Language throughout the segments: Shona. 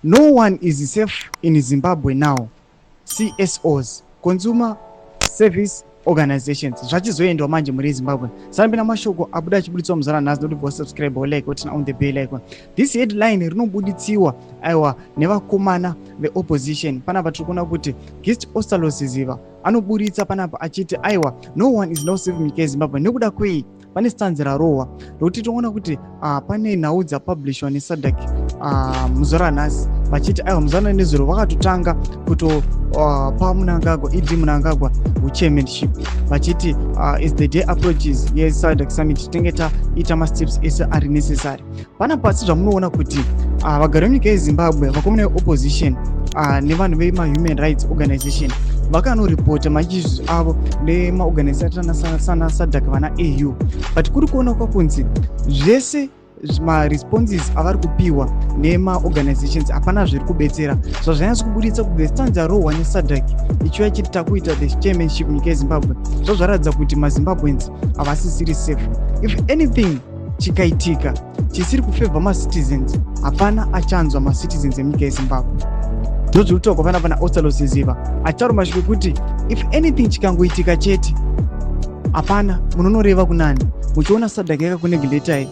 No one is safe in Zimbabwe now. CSOs, Consumer Service Organizations, zvachizoendwa manje muri Zimbabwe. Sanapinda mashoko abuda achiburitswa muzana nhasi, ndokuti bosubscribe, like, turn on the bell icon. This headline rinobuditsiwa, aiwa, nevakomana veopposition. Panapa tiri kuona kuti Gift Ostallos Siziba anoburitsa panapa achiti, aiwa, no one is now safe munyika yeZimbabwe. Nekuda kwei? Pane stanzi rarohwa nokuti toona kuti pane nhau dzapublishwa neSADC muzuva ranhasi, vachiti, aiwa, muzuva nezuro vakatotanga kutopa Mnangagwa, ED Mnangagwa, uchairmanship, vachiti as the day approaches yeSADC summit, tinenge taita masteps ese ari necessary. Panapa sezvamunoona kuti vagari vemunyika yeZimbabwe, vakomana veopposition nevanhu vemahuman rights organization vakanoripota maissues avo nemaorganization sana SADC, vana AU, but kuri kuonekwa kunzi zvese maresponses avari kupiwa nemaorganizations hapana zviri kubetsera. Zvazvanyatso kuburitsa kuti the stance yarohwa neSADC ichiuya ichiti takuita the chairmanship munyika yeZimbabwe, zvazvaratidza kuti maZimbabweans havasisiri safe. If anything chikaitika chisiri kufavour macitizens, hapana achanzwa macitizens emunyika yeZimbabwe. Ndozviri kutaurwa panapa naOstallos Siziba, achitaura mashoko ekuti if anything chikangoitika chete, hapana munonoreva kunani, muchiona SADC yakakuneglectai.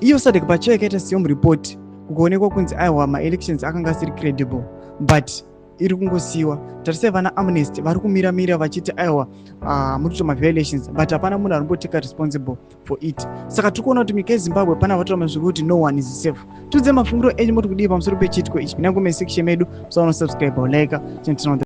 Iyo SADC pachayo yakaita siyo muripoti, kukaonekwa kunzi, aiwa, maelections akanga asiri credible, but iri kungosiyiwa. Tarisai vana Amnesty vari kumiramira vachiti, aiwa, muri kuita maviolations, but hapana munhu arimboteka responsible for it. Saka tiri kuona kuti munyika yeZimbabwe pana vatora mashoko kuti no one is safe. Tiudze mafungiro enyu, moti kudii pamusoro pechiitiko ichi? Pinda mucomment section medu, musaona subscribe, like.